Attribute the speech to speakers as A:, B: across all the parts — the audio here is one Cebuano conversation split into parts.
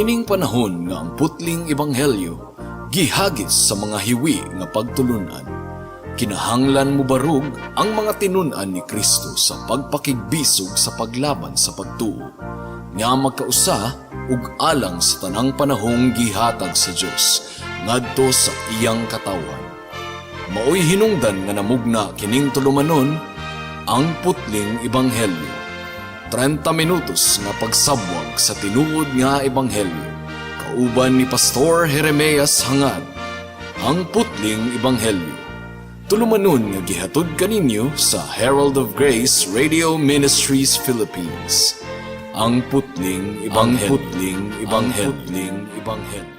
A: Niining panahon nga ang putling ebanghelyo gihagis sa mga hiwi nga pagtulunan, kinahanglan mobarog ang mga tinun-an ni Kristo sa pagpakigbisog sa paglaban sa pagtuo nga magkausa ug alang sa tanang panahong gihatag sa Dios ngadto sa iyang katawhan. Maoy hinungdan nga namugna kining tulumanon, Ang Putling Ebanghelyo. 30 minutos nga pagsabwag sa tinuod nga ebanghelyo. Kauban ni Pastor Jeremias Hangad. Ang Putling Ebanghelyo. Tulumanon nga gihatod kaninyo sa Herald of Grace Radio Ministries Philippines. Ang Putling Ebanghelyo. Ang Putling Ebanghelyo. Ang Putling Ebanghelyo.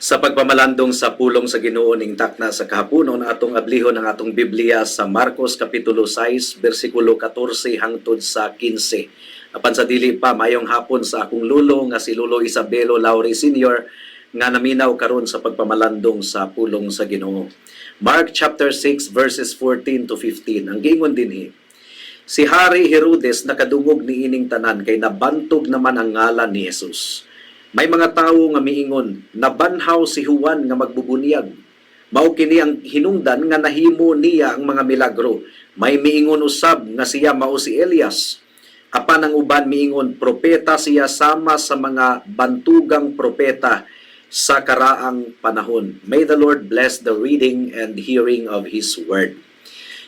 B: Sa pagpamalandong sa pulong sa Ginoo ning takna sa kahaponon, atong ablihon ang atong Biblia sa Marcos kapitulo 6 bersikulo 14 hangtod sa 15. Apan sa dili pa, mayong hapon sa akong lulo nga si Lulo Isabelo Lauri Sr. nga naminaw karon sa pagpamalandong sa pulong sa Ginoo. Mark chapter 6 verses 14 to 15. Ang giingon dinhi: Si Hari Herodes nakadungog niining tanan kay nabantog naman ang ngalan ni Jesus. May mga tawo nga miingon, "Nabanhaw si Juan nga magbubunyag. Mao kini ang hinungdan nga nahimo niya ang mga milagro." May miingon usab nga siya mao si Elias. Apan ang uban miingon, propeta siya sama sa mga bantugang propeta sa karaang panahon. May the Lord bless the reading and hearing of His word.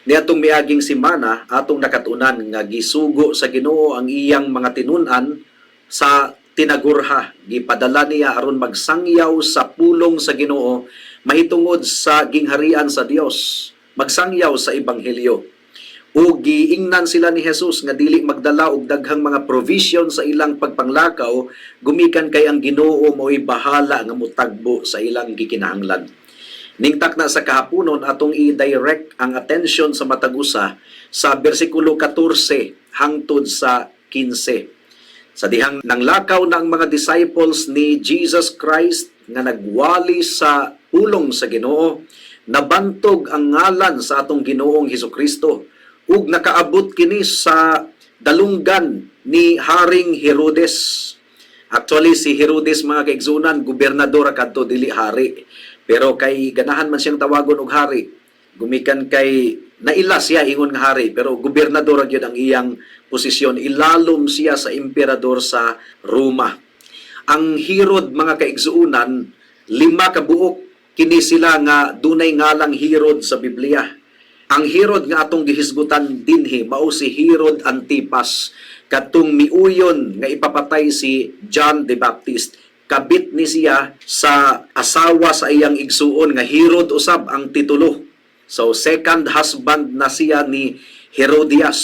B: Niadtong miaging simana, atong nakatunan nga gisugo sa Ginoo ang iyang mga tinun-an sa tinagurha. Gipadala niya aron magsangyaw sa pulong sa Ginoo mahitungod sa gingharian sa Dios, magsangyaw sa ebanghelyo. O giingnan sila ni Jesus nga dili magdala og daghang mga provision sa ilang pagpanglakaw gumikan kay ang Ginoo mo'y bahala nga mutagbo sa ilang gikinahanglan. Ning takna sa kahaponon, atong i-direct ang attention sa matag usa sa bersikulo 14 hangtod sa 15. Sa dihang nanglakaw na ang mga disciples ni Jesus Christ nga nagwali sa pulong sa Ginoo, nabantog ang ngalan sa atong Ginoong Hesukristo ug nakaabot kini sa dalunggan ni Haring Herodes. Actually, si Herodes, mga kaigsunan, gobernador kadto, dili hari. Pero kay ganahan man siyang tawagon og hari, gumikan kay naila siya ingon nga hari, pero gobernador gyud ang iyang posisyon. Ilalom siya sa emperador sa Roma. Ang Herod, mga kaigsuunan, lima ka buok kini sila nga dunay ngalang Herod sa Biblia. Ang Herod nga atong gihisgutan dinhi mao si Herod Antipas, kadtong miuyon nga ipapatay si John the Baptist. Kabit ni siya sa asawa sa iyang igsuon nga Herod usab ang titulo. So second husband na siya ni Herodias.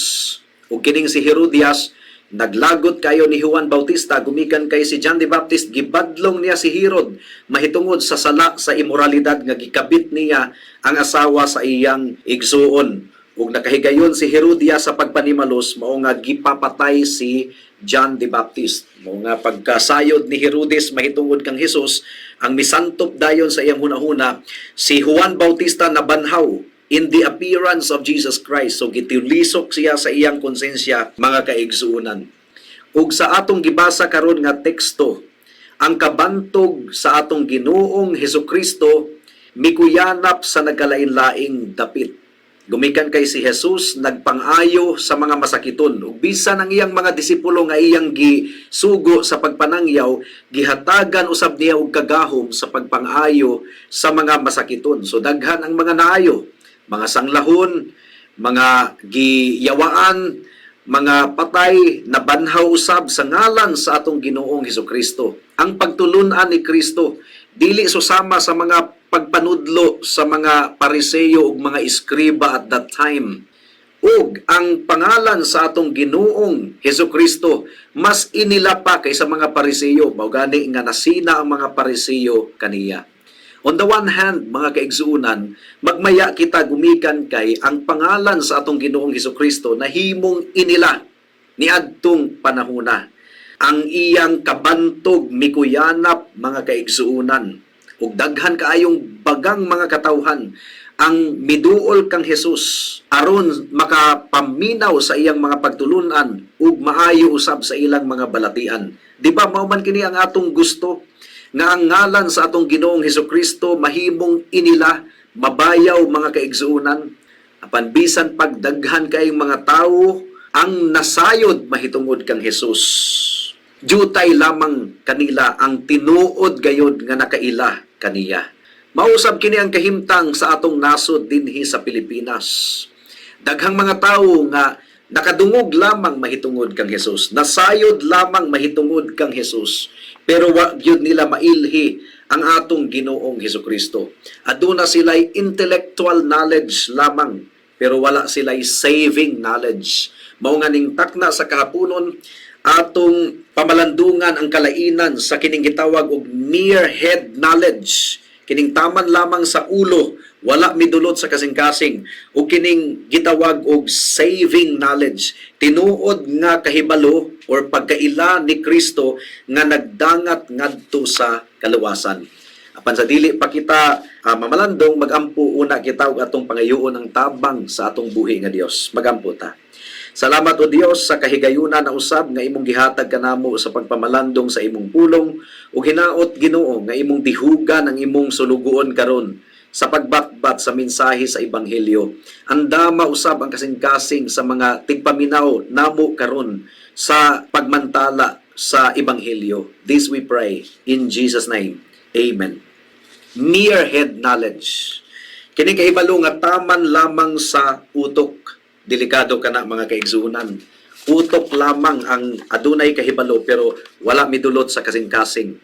B: Ug kining si Herodias naglagot kayo ni Juan Bautista gumikan kay si John the Baptist gibadlong niya si Herod mahitungod sa sala sa imoralidad nga gikabit niya ang asawa sa iyang igsuon. Ug nakahigayon si Herodias sa pagpanimalos, mao nga gipapatay si John the Baptist. Mao nga pagkasayod ni Herodes mahitungod kang Jesus, ang misantop dayon sa iyang hunahuna, si Juan Bautista nabanhaw in the appearance of Jesus Christ. So gitulisok siya sa iyang konsensya, mga kaigsuonan. Ug sa atong gibasa karon nga teksto, ang kabantog sa atong Ginoong Hesukristo mikuyanap sa nagkalain-laing dapit. Gumikan kay si Jesus nagpang-ayo sa mga masakiton ug bisan ang iyang mga disipulo nga iyang gisugo sa pagpanangyaw, gihatagan usab niya og kagahom sa pagpang-ayo sa mga masakiton. So daghan ang mga naayo, mga sanglahon, mga giyawaan, mga patay nabanhaw usab sa ngalan sa atong Ginoong Hesukristo. Ang pagtulun-an ni Kristo dili susama sa mga pagpanudlo sa mga Pariseyo ug mga eskriba at that time. Ug ang pangalan sa atong Ginoong Hesukristo mas inila pa kaysa mga Pariseyo, mao gani nga nasina ang mga Pariseyo kaniya. On the one hand, mga kaigsuunan, magmaya kita gumikan kay ang pangalan sa atong Ginoong Hesukristo nahimong inila niadtong panahona. Ang iyang kabantog mikuyanap, mga kaigsuunan. Ug daghan kaayong bagang mga katawhan Ang miduol kang Jesus aron makapaminaw sa iyang mga pagtulunan ug maayo usab sa ilang mga balatian. Di ba mao man kini ang atong gusto, nga ang ngalan sa atong Ginoong Hesukristo mahimong inila, mabayaw, mga kaigsuonan? Apan bisan pagdaghan kayong mga tawo ang nasayod mahitungod kang Jesus, jutay lamang kanila ang tinuod gayod nga nakaila kaniya. Mausab kini ang kahimtang sa atong nasod dinhi sa Pilipinas. Daghang mga tawo nga nakadungog lamang mahitungod kang Jesus, nasayod lamang mahitungod kang Jesus, pero wa gyud nila mailhi ang atong Ginoong Hesukristo. Aduna sila'y intellectual knowledge lamang, pero wala sila'y saving knowledge. Mao nga ning takna sa kahaponon, atong pamalandungan ang kalainan sa kining gitawag og mere head knowledge, kining taman lamang sa ulo, wala midulot sa kasing-kasing, ug kining gitawag og saving knowledge, tinuod nga kahibalo or pagkaila ni Kristo nga nagdangat ngadto sa kaluwasan. Apan sa dili pa kita mamalandong, magampo una kita og atong pangayoon ang tabang sa atong buhi nga Dios. Magampo ta. Salamat, O Dios, sa kahigayunan na usab nga imong gihatag kanamo sa pagpamalandong sa imong pulong, ug hinaot, Ginoo, nga imong dihugan ang imong sulugoon karon sa pagbatbat sa mensahe sa ebanghelyo. Andama usab ang kasing-kasing sa mga tigpaminaw namo karon sa pagmantala sa ebanghelyo. This we pray in Jesus' name. Amen. Mere head knowledge. Kini kahibalo nga taman lamang sa utok. Delikado kana, mga kaigsuonan. Utok lamang ang adunay kahibalo pero wala midulot sa kasing-kasing.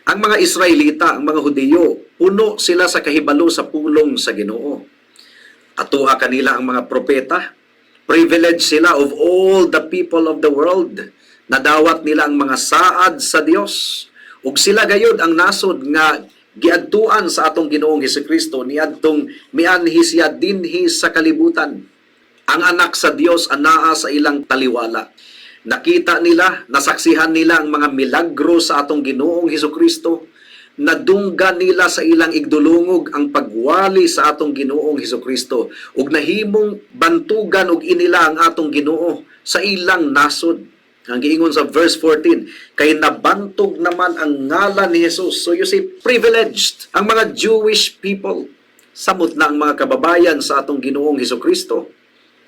B: Ang mga Israelita, ang mga Hudiyo, puno sila sa kahibalo sa pulong sa Ginoo. Atuha kanila ang mga propeta. Privilege sila of all the people of the world. Nadawat nila ang mga saad sa Dios. Ug sila gayud ang nasod nga giadtuan sa atong Ginoong Hesukristo niadtong mianhi siya dinhi sa kalibutan. Ang anak sa Dios anaa sa ilang taliwala. Nakita nila, nasaksihan nila ang mga milagro sa atong Ginoong Hesukristo. Nadunggan nila sa ilang igdulungog ang pagwali sa atong Ginoong Hesukristo ug nahimong bantugan og inila ang atong Ginoo sa ilang nasod. Ang giingon sa verse 14, kay nabantog naman ang ngalan ni Jesus. So you see, privileged ang mga Jewish people. Samot na ang mga kababayan sa atong Ginoong Hesukristo.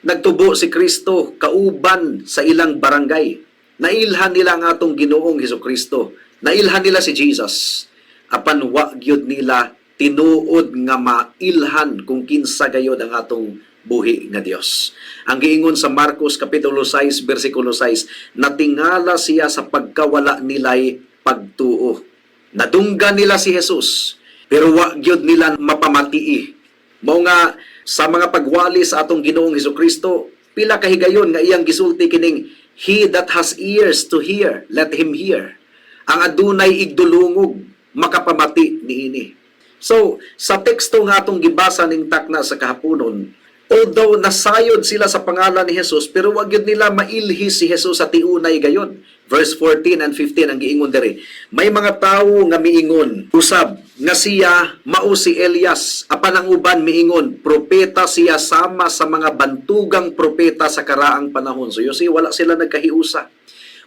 B: Nagtubo si Kristo kauban sa ilang barangay. Nailhan nila ang atong Ginoong Hesukristo. Nailhan nila si Jesus. Apan wa gyud nila tinuod nga mailhan kung kinsa gayod ang atong buhi nga Dios. Ang giingon sa Marcos kapitulo 6 bersikulo 6, natingala siya sa pagkawala nila'y pagtuo. Nadunggan nila si Jesus, pero wa gyud nila mapamatii. Mao nga sa mga pagwali sa atong Ginoong Hesukristo, pila ka higayon nga iyang gisulti kining "He that has ears to hear, let him hear." Ang adunay igdulungog, makapamati niini. So, sa teksto nga atong gibasa ning takna sa kahaponon, although nasayod sila sa pangalan ni Jesus, pero wag yun nila mailhi si Jesus sa tiunay gayon. Verse 14 and 15 ang giingon diri. May mga tawo nga miingon usab nga siya mao si Elias, apan ang uban miingon propeta siya sama sa mga bantugang propeta sa karaang panahon. So you see, wala sila nagkahiusa.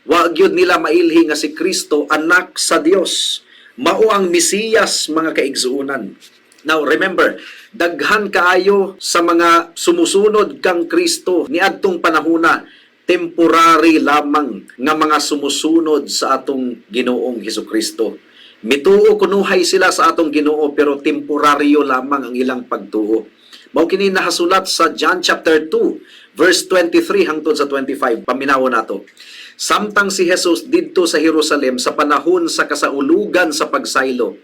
B: Wa gyud nila mailhi nga si Kristo anak sa Dios. Mao ang Mesiyas, mga kaigsuonan. Now remember, daghan kaayo sa mga sumusunod kang Kristo niadtong panahona, temporary lamang nga mga sumusunod sa atong Ginoong Hesukristo. Mituo kunuhay sila sa atong Ginoo pero temporaryo lamang ang ilang pagtuo. Mao kini nahasulat sa John chapter 2 verse 23 hangtod sa 25. Paminawon nato. Samtang si Jesus didto sa Jerusalem sa panahon sa kasaulugan sa pagsaylo,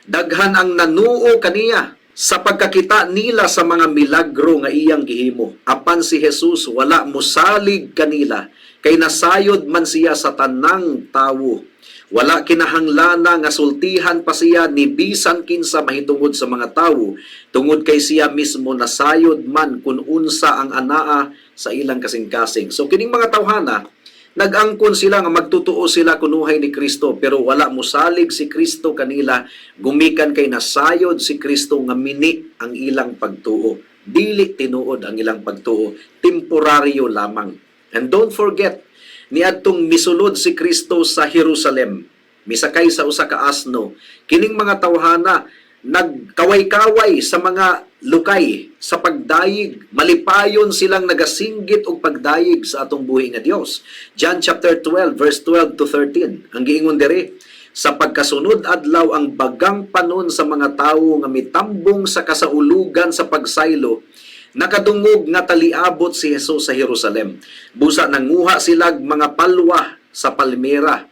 B: daghan ang nanuo kaniya sa pagkakita nila sa mga milagro nga iyang gihimo. Apan si Jesus wala mosalig kanila kay nasayod man siya sa tanang tawo. Wala kinahanglana nga sultihan pa siya ni bisan kinsa mahitungod sa mga tawo, tungod kay siya mismo nasayod man kung unsa ang anaa sa ilang kasing-kasing. So kining mga tawhana Nag-angkon sila nga magtutuo sila kunuhay ni Kristo, pero wala mosalig si Kristo kanila gumikan kay nasayod si Kristo nga mini ang ilang pagtuo. Dili tinuod ang ilang pagtuo, temporaryo lamang. And don't forget, niadtong misulod si Kristo sa Jerusalem, misakay sa usa ka asno, kining mga tawhana nagkaway-kaway sa mga lukay sa pagdayig, malipayon silang nagasinggit og pagdayig sa atong buhi nga Dios. John chapter 12 verse 12 to 13 ang giingon diri, "Sa pagkasunod adlaw, ang bagang panon sa mga tawo nga mitambong sa kasaulugan sa pagsaylo nakadungog nga taliabot si Jesus sa Jerusalem. Busa nanguha silag mga palwa sa palmera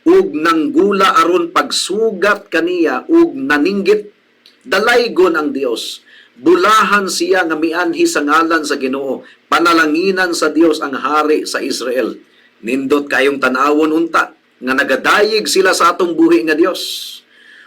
B: ug nanggula aron pagsugat kaniya ug naninggit, 'Dalaygon ang Dios! Bulahan siya nga mianhi sa ngalan sa Ginoo! Panalanginan sa Dios ang hari sa Israel!" Nindot kayong tan-awon unta nga nagadayig sila sa atong buhi nga Dios.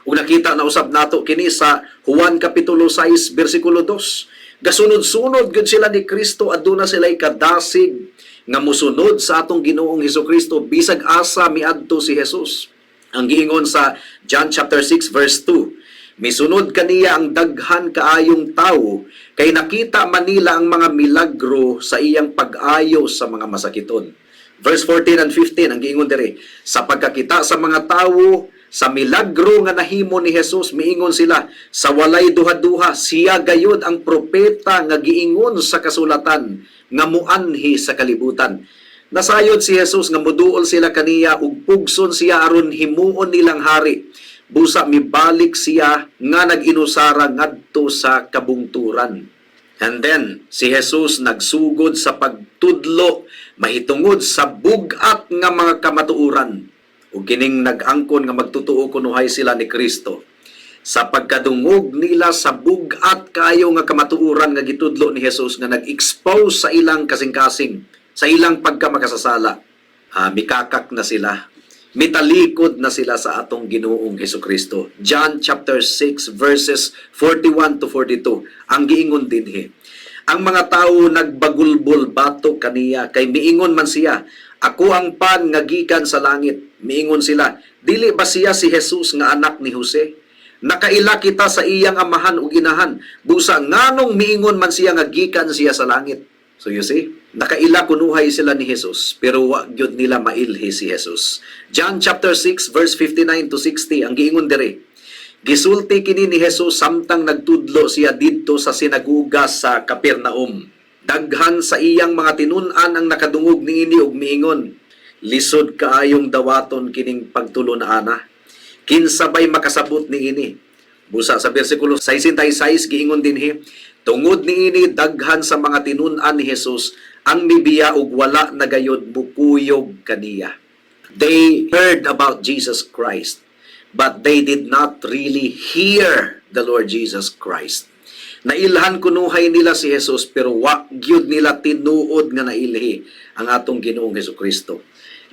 B: Ug nakita na usab nato kini sa Juan kapitulo 6 bersikulo 2. Gasunod-sunod gyud sila ni Kristo, aduna sila'y kadasig nga musunod sa atong Ginoong Hesukristo bisag asa miadto si Jesus. Ang giingon sa John chapter 6 verse 2, misunod kaniya ang daghan kaayong tawo kay nakita man nila ang mga milagro sa iyang pag-ayo sa mga masakiton. Verse 14 and 15 ang giingon diri, sa pagkakita sa mga tawo sa milagro nga nahimo ni Jesus, miingon sila sa walay duha-duha, "Siya gayud ang propeta nga giingon sa kasulatan nga muanhi sa kalibutan." Nasayod si Jesus nga muduol sila kaniya ug pugson siya aron himuon nilang hari. Busa mibalik siya nga nag-inusara ngadto sa kabungturan. And then, si Jesus nagsugod sa pagtudlo mahitungod sa bug-at nga mga kamatuoran. Ug kining nag-angkon nga magtutuo kunuhay sila ni Kristo, sa pagkadungog nila sa bug-at kayo nga kamatuoran nga gitudlo ni Jesus nga nag-expose sa ilang kasing-kasing, sa ilang pagkamakasasala, mikakak na sila. Mitalikod na sila sa atong Ginoong Hesukristo. John chapter 6 verses 41 to 42. Ang giingon dinhi, ang mga tao nagbagulbol batok kaniya kay miingon man siya, "Ako ang pan nga gikan sa langit." Miingon sila, "Dili ba siya si Jesus nga anak ni Jose? Nakaila kita sa iyang amahan ug inahan. Busa nganong miingon man siya nga gikan siya sa langit?" So you see, nakaila kunuhay sila ni Jesus, pero wa gyud nila mailhi si Jesus. John chapter 6 verse 59 to 60 ang giingon diri. Gisulti kini ni Jesus samtang nagtudlo siya didto sa sinaguga sa Capernaum. Daghan sa iyang mga tinun-an ang nakadungog niini ug miingon, "Lisod kaayong dawaton kining pagtulon-ana. Kinsa bay makasabot niini?" Busa sa bersikulo 66 giingon dinhi, tungod niini daghan sa mga tinun-an ni Jesus ang mibiya ug wala na gayod mukuyog kaniya. They heard about Jesus Christ, but they did not really hear the Lord Jesus Christ. Nailhan kunuhay nila si Jesus, pero wa gyud nila tinuod nga nailhi ang atong Ginoong Hesukristo.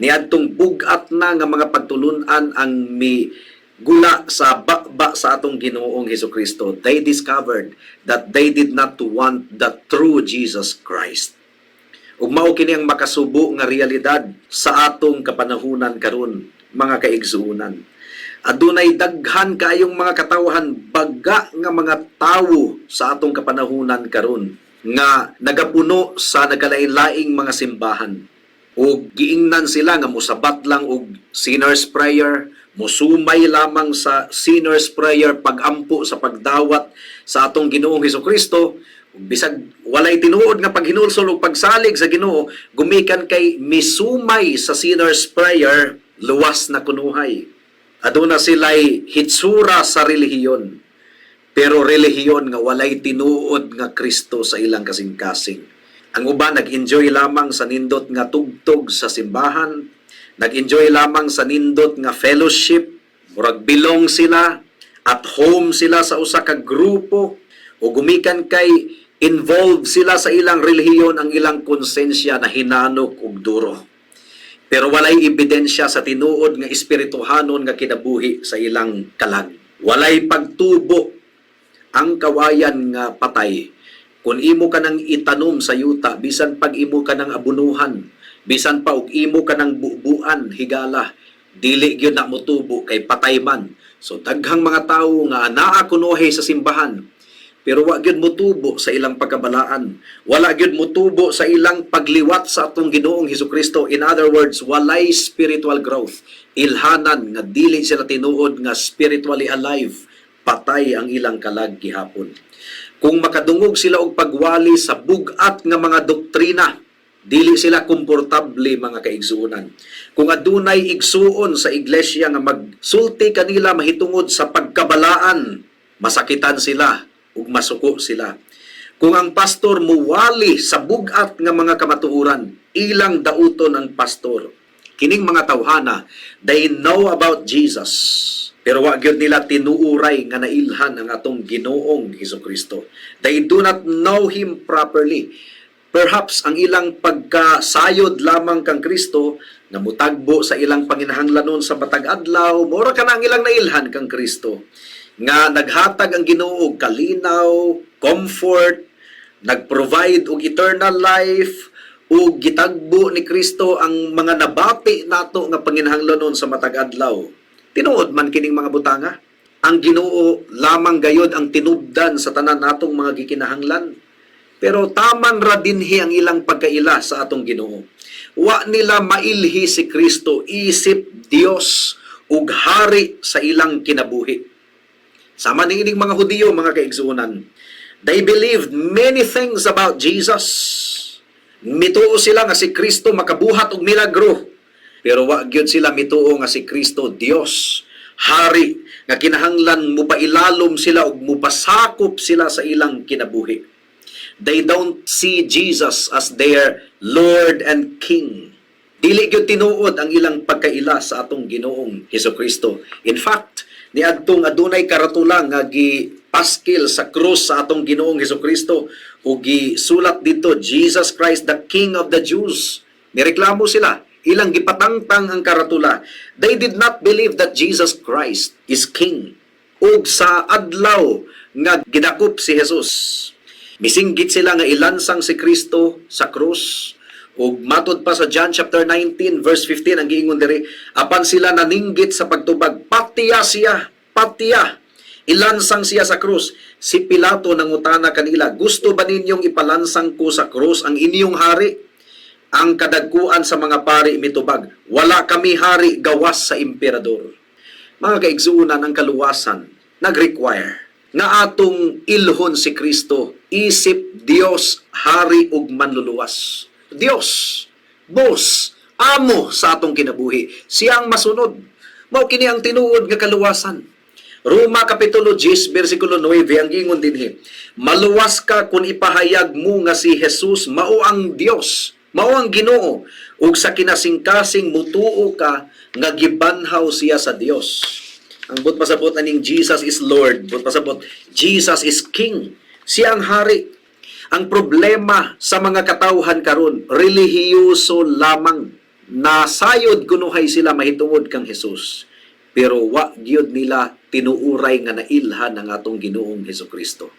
B: Niadtong bug-at na nga mga pagtulunan ang mi gula sa baba sa atong Ginoong Hesukristo. They discovered that they did not want the true Jesus Christ. Ug mao kini ang makasubo nga realidad sa atong kapanahunan karon, mga kaigsuonan. Adunay daghan kaayong mga katawhan, baga nga mga tawo sa atong kapanahunan karon nga nagapuno sa nagkalain-laing mga simbahan. Ug giingnan sila nga mosabat lang og sinner's prayer, musumay lamang sa sinner's prayer pagampo sa pagdawat sa atong Ginoong Hesukristo, ug bisag walay tinuod nga paghinulsol ug pagsalig sa Ginoo, gumikan kay misumay sa sinner's prayer, luwas na kunuhay. Aduna sila'y hitsura sa relihiyon, pero relihiyon nga walay tinuod nga Kristo sa ilang kasing-kasing. Ang uban nag-enjoy lamang sa nindot nga tugtog sa simbahan, nag-enjoy lamang sa nindot nga fellowship, murag belong sila, at home sila sa usa ka grupo, o gumikan kay involved sila sa ilang relihiyon, ang ilang konsensya na hinanok og duro. Pero walay ebidensya sa tinuod nga espirituhanon nga kinabuhi sa ilang kalag. Walay pagtubo ang kawayan nga patay. Kung imo ka nang itanom sa yuta, bisan pag imo ka nang abunuhan, Bisan pa og imo kanang bubuan higala, dili gyud na motubo kay patay man. So daghang mga tawo nga anaa kunohay sa simbahan, pero wa gyud motubo sa ilang pagkabalaan. Wala gyud motubo sa ilang pagliwat sa atong Ginoong Hesukristo. In other words, walay spiritual growth. Ilhanan nga dili sila tinuod nga spiritually alive. Patay ang ilang kalag gihapon. Kung makadungog sila og pagwali sa bug-at nga mga doktrina, dili sila komportable, mga kaigsuonan. Kung adunay igsuon sa iglesia nga magsulti kanila mahitungod sa pagkabalaan, masakitan sila ug masuko sila. Kung ang pastor muwali sa bug-at nga mga kamatuoran, ilang dauton ang pastor. Kining mga tawhana, they know about Jesus. Pero wa gyud nila tinuuray nga nailhan ang atong Ginoong Hesukristo. They do not know Him properly. Perhaps ang ilang pagkasayod lamang kang Kristo nga mutagbo sa ilang panginahanglanon sa matag adlaw, mura kana ang ilang nailhan kang Kristo. Nga naghatag ang Ginoo og kalinaw, comfort, nag-provide og eternal life, ug gitagbo ni Kristo ang mga nabati nato nga panginahanglanon sa matag adlaw. Tinuod man kining mga butanga. Ang Ginoo lamang gayod ang tinubdan sa tanan natong mga gikinahanglan. Pero taman ra dinhi ang ilang pagkaila sa atong Ginoo. Wa nila mailhi si Kristo isip Dios ug hari sa ilang kinabuhi. Sama ni ining mga Hudiyo, mga kaigsuonan. They believed many things about Jesus. Mituo sila nga si Kristo makabuhat og milagro. Pero wa gyud sila mituo nga si Kristo Dios, hari nga kinahanglan mupailalom sila ug mupasakop sila sa ilang kinabuhi. They don't see Jesus as their Lord and King. Dili gyud tinuod ang ilang pagkaila sa atong Ginoong Hesukristo. In fact, niadtong adunay karatula nga gipaskil sa krus sa atong Ginoong Hesukristo ug gisulat dito, "Jesus Christ, the King of the Jews." Nireklamo sila. Ilang gipatangtang ang karatula. They did not believe that Jesus Christ is King. Ug sa adlaw nga gidakop si Jesus, misinggit sila nga ilansang si Kristo sa krus. Ug matod pa sa John chapter 19 verse 15, ang giingon diri, apan sila naninggit sa pagtubag, "Patya siya, patya. Ilansang siya sa krus." Si Pilato nangutana kanila, "Gusto ba ninyong ipalansang ko sa krus ang inyong hari?" Ang kadagkuan sa mga pari mitubag, "Wala kami hari gawas sa emperador." Mga kaigsuonan, ang kaluwasan nag-require nga atong ilhon si Kristo isip Dios, hari ug manluluwas. Dios, boss, amo sa atong kinabuhi. Siya ang masunod. Mao kini ang tinuod nga kaluwasan. Roma kapitulo 10 bersikulo 9, ang giingon dinhi, "Maluwas ka kung ipahayag mo nga si Jesus mao ang Dios, mao ang Ginoo, ug sa kinasingkasing mutuo ka nga gibanhaw siya sa Dios." Ang buot pasabot aning Jesus is Lord, buot pasabot Jesus is King. Siya ang hari. Ang problema sa mga katawhan karon, relihiyoso lamang. Nasayod kunuhay sila mahitungod kang Jesus. Pero wa gyud nila tinuuray nga nailhan ang atong Ginoong Hesukristo.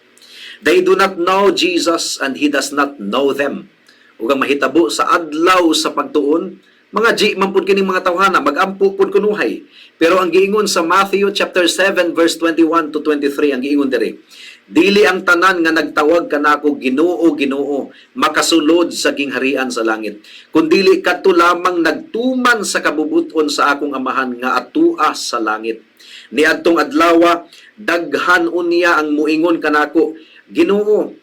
B: They do not know Jesus and He does not know them. Ug ang mahitabo sa adlaw sa pagtuon, mga G man pud kining mga tawhana, magampo pud kunuhay. Pero ang giingon sa Matthew chapter 7 verse 21 to 23, ang giingon diri, "Dili ang tanan nga nagtawag kanako, 'Ginoo, Ginoo,' makasulod sa gingharian sa langit, kundili kadto lamang nagtuman sa kabubut-on sa akong Amahan nga atua sa langit. Niadtong adlawa, daghan unya ang muingon kanako, 'Ginoo,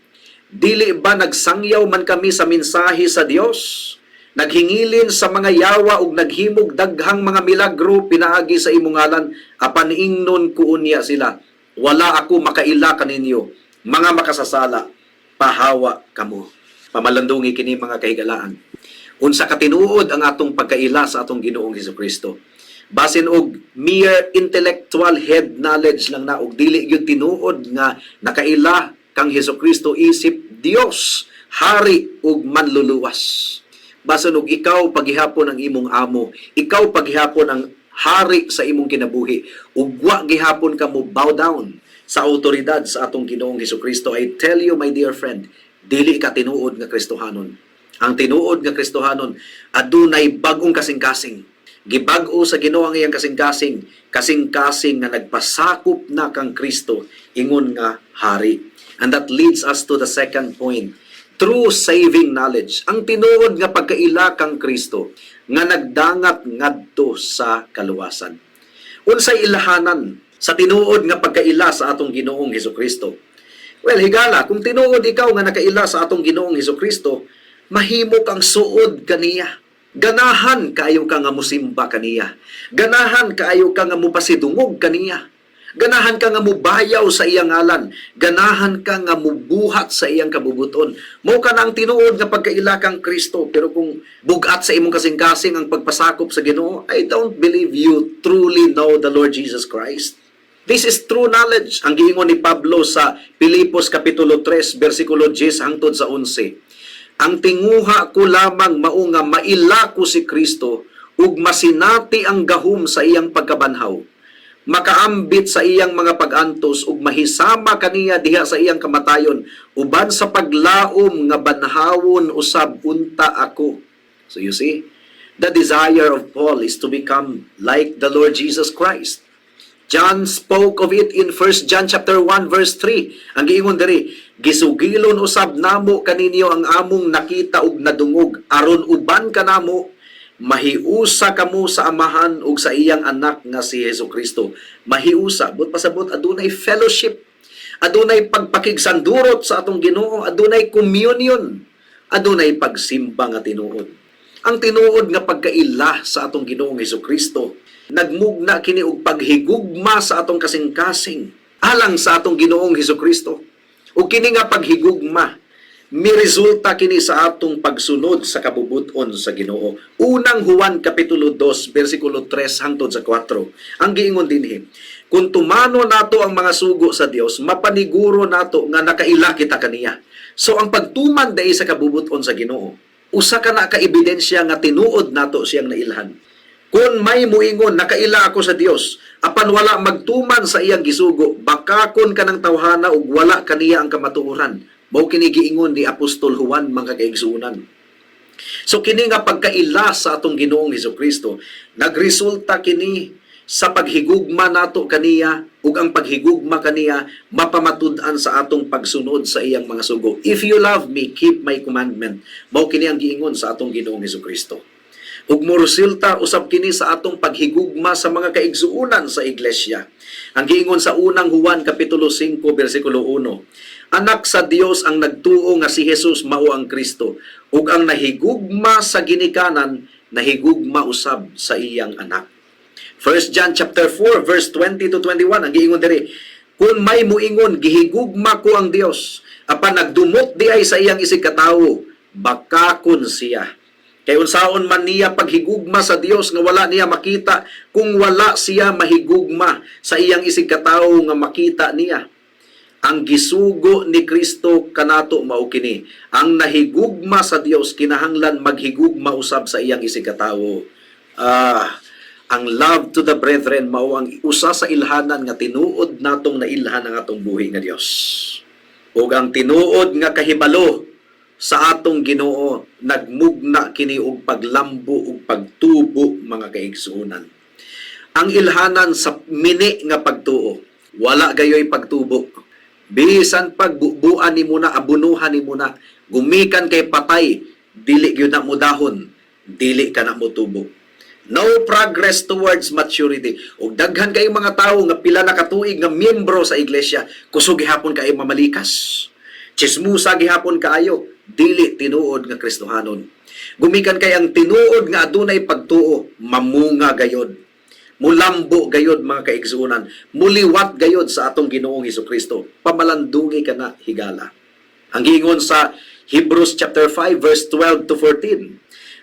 B: dili ba nagsangyaw man kami sa mensahe sa Dios? Naghingilin sa mga yawa ug naghimog daghang mga milagro pinaagi sa imong ngalan?' Apan ingnon ko unya sila, 'Wala ako makaila kaninyo, mga makasasala, pahawa kamo.'" Pamalandungi kini, mga kahigalaan. Unsa katinuod ang atong pagkaila sa atong Ginoong Hesukristo? Basin og mere intellectual head knowledge lang na og dili gyud tinuod nga nakaila kang Hesukristo isip Dios, hari ug manluluwas. Basin og ikaw paghihapon ang imong amo, ikaw paghihapon ang hari sa imong kinabuhi, ug wa gihapon ka mo bow down sa autoridad sa atong Ginoong Hesukristo, I tell you, my dear friend, dili ka tinuod nga Kristohanon. Ang tinuod nga Kristohanon adunay bag-ong kasing-kasing. Gibag-o sa Ginoo ang iyang kasing-kasing, kasing-kasing nga nagpasakop na kang Kristo ingon nga hari. And that leads us to the second point. True saving knowledge. Ang tinuod nga pagkaila kang Kristo nga nagdangat ngadto sa kaluwasan. Unsay ilahanan sa tinuod nga pagkaila sa atong Ginoong Hesus Kristo? Well, higala, kung tinuod ikaw nga nakaila sa atong Ginoong Hesus Kristo, mahimo kang suod kaniya. Ganahan kaayo ka nga musimba kaniya. Ganahan kaayo ka nga mupasidungog kaniya. Ganahan ka nga mubayaw sa iyang ngalan. Ganahan ka nga mubuhat sa iyang kabubuton. Mao ka ang tinuod nga pagkaila kang Kristo. Pero kung bugat sa imong kasing-kasing ang pagpasakop sa Ginoo, I don't believe you truly know the Lord Jesus Christ. This is true knowledge. Ang giingon ni Pablo sa Pilipos Kapitulo 3, versikulo 10 hangtod sa 11. "Ang tinguha ko lamang mao nga maila ko si Kristo ug masinati ang gahom sa iyang pagkabanhaw. Makaambit sa iyang mga pag-antos ug mahisama kaniya diha sa iyang kamatayon uban sa paglaom nga banhawon usab unta ako." So you see, the desire of Paul is to become like the Lord Jesus Christ. John spoke of it in 1 John chapter 1 verse 3. Ang giingon diri, "Gisugilon usab namo kaninyo ang among nakita ug nadungog aron uban kanamo mahiusa kamo sa Amahan ug sa iyang anak nga si Hesus Kristo." Mahiusa, but pasabot adunay fellowship. Adunay pagpakigsandurot sa atong Ginoo, adunay communion, adunay pagsimba nga tinuod. Ang tinuod nga pagkaila sa atong Ginoong Hesus Kristo nagmugna kini og paghigugma sa atong kasing-kasing alang sa atong Ginoong Hesus Kristo. Ug kini nga paghigugma miresulta kini sa atong pagsunod sa kabubuton sa Ginoo. Unang Juan kapitulo 2 bersikulo 3 hangtod sa 4. Ang giingon dinhi, "Kung tumano nato ang mga sugo sa Dios, mapaniguro nato nga nakaila kita kaniya." So ang pagtuman dai sa kabubuton sa Ginoo, usa ka na ka ebidensya nga tinuod nato siyang nailhan. "Kung may muingon, 'Nakaila ako sa Dios,' apan wala magtuman sa iyang gisugo, bakakon kanang tawhana ug wala kaniya ang kamatuoran." Mao kini giingon ni Apostol Juan, mga kaigsuonan. So kini nga pagkaila sa atong Ginoong Hesus Kristo, nagresulta kini sa paghigugma nato kaniya, ug ang paghigugma kaniya mapamatud-an sa atong pagsunod sa iyang mga sugo. "If you love me, keep my commandment." Mao kini ang giingon sa atong Ginoong Hesus Kristo. Ug moresulta usab kini sa atong paghigugma sa mga kaigsuonan sa iglesia. Ang giingon sa Unang Juan kapitulo 5 bersikulo 1, "Anak sa Dios ang nagtuo nga si Jesus mao ang Kristo, ug ang nahigugma sa ginikanan nahigugma usab sa iyang anak." 1 John chapter 4 verse 20 to 21, ang giingon diri, "Kung may muingon, 'Gihigugma ko ang Dios,' apan nagdumot diay sa iyang isig katawo, bakakon siya. Kay unsaon man niya paghigugma sa Dios nga wala niya makita kung wala siya mahigugma sa iyang isig katawo nga makita niya? Ang gisugo ni Kristo kanato mao kini: ang nahigugma sa Dios kinahanglan maghigugma usab sa iyang isig katawo." Ang love to the brethren mao ang usa sa ilhanan nga tinuod natong nailhan ang atong buhi nga Dios. Ug ang tinuod nga kahibalo sa atong Ginoo nagmugna kini og paglambo ug pagtubo, mga kaigsuonan. Ang ilhanan sa mini nga pagtuo, wala gayoy pagtubo. Bisan pagbubuan nimo na, abunuhan nimo na, gumikan kay patay, dili gyud na mudahon, dili ka na motubo. No progress towards maturity. Ug daghan kay mga tawo nga pila na katuig nga miyembro sa iglesia, kusog gihapon kaayo mamalikas. Chismusa gihapon kaayo, dili tinuod nga Kristohanon. Gumikan kay ang tinuod nga adunay pagtuo, mamunga gayod. Mulambo gayod, mga kaigsuonan, muliwat gayod sa atong Ginoong Hesus Kristo. Pamalandungi ka na, higala. Ang giingon sa Hebrews chapter 5 verse 12 to 14,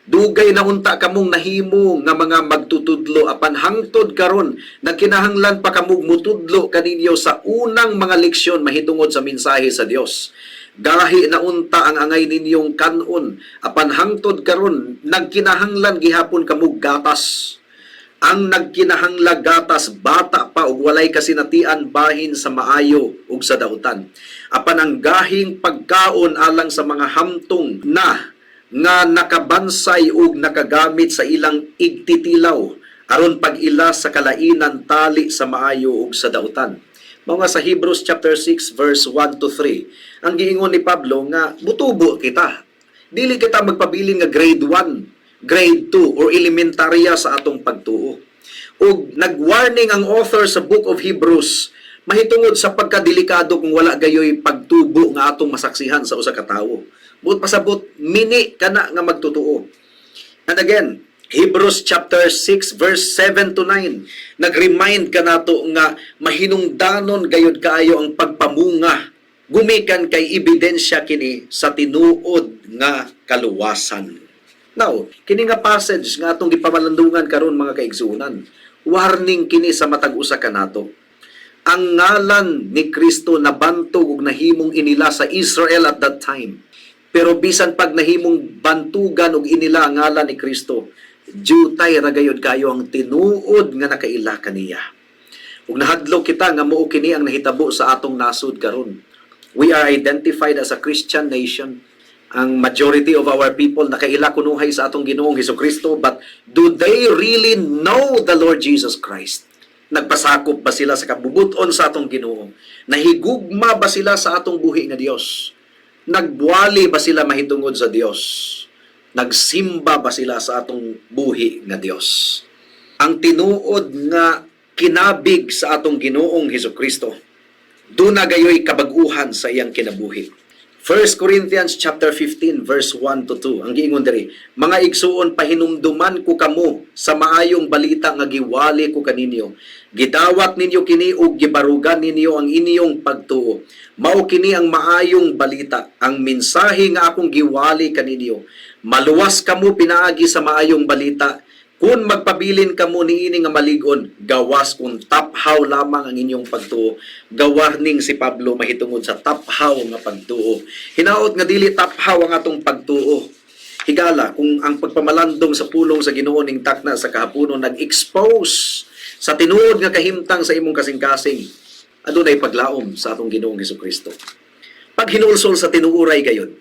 B: "Dugay na unta kamong nahimo nga mga magtutudlo, apan hangtod karon nagkinahanglan pa kamog mutudlo kaninyo sa unang mga leksyon mahitungod sa mensahe sa Dios. Gahi na unta ang angay ninyong kanon, apan hangtod karon nagkinahanglan gihapon kamog gatas. Ang nagkinahanglag gatas, bata pa ug walay kasinatian bahin sa maayo ug sa dautan. Apan ang gahing pagkaon alang sa mga hamtong na. nga nakabansay ug nakagamit sa ilang igtitilaw aron pag-ila sa kalainan tali sa maayo ug sa dautan. Mao nga sa Hebrews chapter 6 verse 1 to 3, ang giingon ni Pablo nga mutubo kita. Dili kita magpabilin nga grade 1, grade 2 or elementarya sa atong pagtuo. Ug nag-warning ang author sa Book of Hebrews mahitungod sa pagkadelikado kung wala gayoy pagtubo nga atong masaksihan sa usa ka tawo. Buot pasabot, mini kana nga magtutuo. And again, Hebrews chapter 6 verse 7 to 9, nag-remind kanato nga mahinungdanon gayud kaayo ang pagpamunga gumikan kay ebidensya kini sa tinuod nga kaluwasan. Now, kini nga passage nga atong gipamalandungan karon, mga kaigsuonan, warning kini sa matag usa kanato. Ang ngalan ni Kristo nabantog ug nahimong inila sa Israel at that time. Pero bisan pag nahimong bantugan ug inila ang ngalan ni Kristo, jutay ra gayud kayo ang tinuod nga nakaila kaniya. Ug nahadlok kita nga mao kini ang nahitabo sa atong nasod karon. We are identified as a Christian nation. Ang majority of our people nakaila kunuhay sa atong Ginoong Kristo, but do they really know the Lord Jesus Christ? Nagpasakop ba sila sa kabubuton sa atong Ginoo? Nahigugma ba sila sa atong buhi nga Dios? Nagbuwali ba sila mahitungod sa Dios? Nagsimba ba sila sa atong buhi nga Dios? Ang tinuod nga kinabig sa atong Ginoong Kristo, duna gayoy kabag-uhan sa iyang kinabuhi. 1 Corinthians chapter 15 verse 1 to 2. Ang giingon diri, "Mga igsuon, pahinumduman ko kamo sa maayong balita nga giwali ko kaninyo. Gidawat ninyo kini ug gibarugan ninyo ang inyong pagtuo. Mao kini ang maayong balita, ang mensahe nga akong giwali kaninyo. Maluwas kamo pinaagi sa maayong balita kung magpabilin kamo niini nga maligon, gawas kung taphaw lamang ang inyong pagtuo." Gawarning si Pablo mahitungod sa taphaw nga pagtuo. Hinaot nga dili taphaw ang atong pagtuo. Higala, kung ang pagpamalandong sa pulong sa Ginoo ning takna sa kahaponon nag-expose sa tinuod nga kahimtang sa imong kasing-kasing, adunay paglaom sa atong Ginoong Kristo. Paghinulsol sa tinuuray gayud,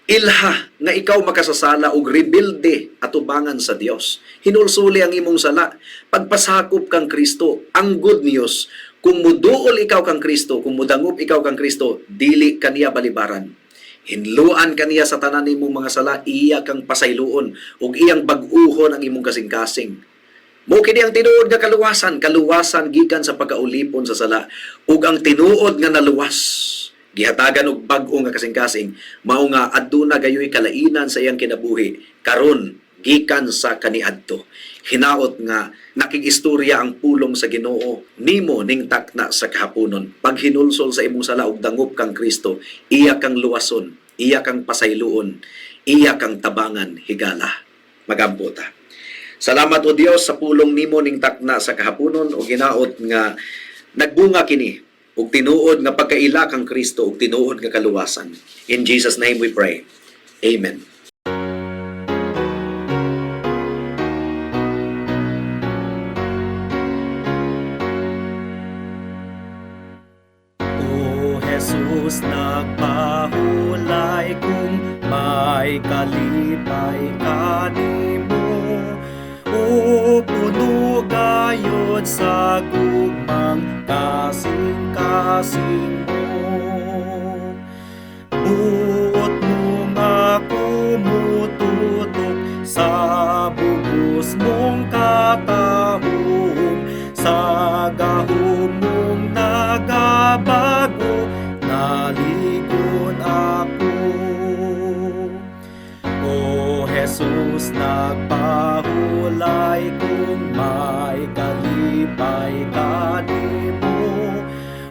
B: ilha nga ikaw makasasala og rebelde atubangan sa Dios. Hinulsuli ang imong sala. Pagpasakop kang Kristo, ang good news, kung muduol ikaw kang Kristo, kung mudangop ikaw kang Kristo, dili kaniya balibaran. Hinluan kaniya sa tanan nimong mga sala, iya kang pasayloon ug iyang bag-uhon ang imong kasing-kasing. Mao kini ang tinuod nga kaluwasan, kaluwasan gikan sa pagkaulipon sa sala, ug ang tinuod nga naluwas gihatagan og bag-o nga kasing-kasing, mao nga aduna gayoy kalainan sa iyang kinabuhi karon gikan sa kaniadto. Hinaot nga nakig-istorya ang pulong sa Ginoo nimo ning takna sa kahaponon. Paghinulsol sa imong sala ug dangop kang Kristo, iya kang luwason, iya kang pasayloon, iya kang tabangan, higala. Magampo ta. Salamat, O Dios, sa pulong nimo ning takna sa kahaponon ug hinaot nga nagbunga kini ug tinuod nga pagkaila kang Kristo ug tinuod nga kaluwasan. In Jesus' name we pray. Amen.
C: O Jesus, nagpahulay kung may kalipay kanimo. O puno gayod sa gugmang kasing-kasing mo. Buot mo nga kumututok sa bugos mong katahom, sa gahom mong nagabago, naligon ako. O Jesus, nagpahulay kung may kalipay kanimo.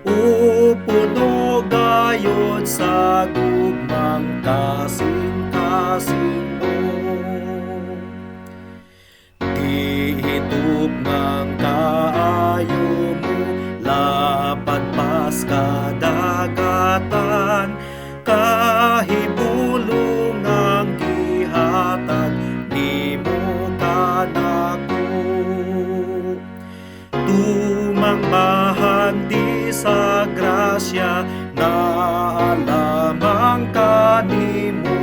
C: O puno gayod sa gugmang kasing-kasing mo. Di hitup ngang kaayo mo, lapad pas kadagatan, kahibulong ang gihatag nimo kanako. Tumang bahandi sa grasya na lamang kanimo.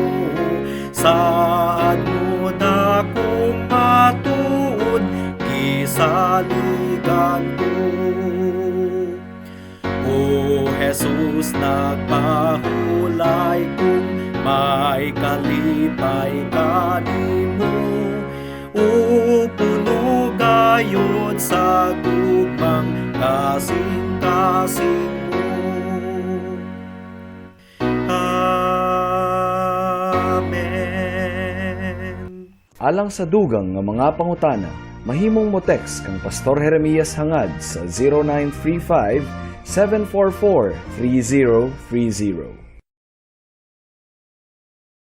C: Saad mo dakong matuod, gisaligan ko. O Jesus, nagpahulay kung may kalipay kanimo. O puno gayod sa gugmang kasing-kasing mo. Amen.
A: Alang sa dugang nga mga pangutana, mahimong mo text kang Pastor Jeremias Hangad sa 0935 744 3030.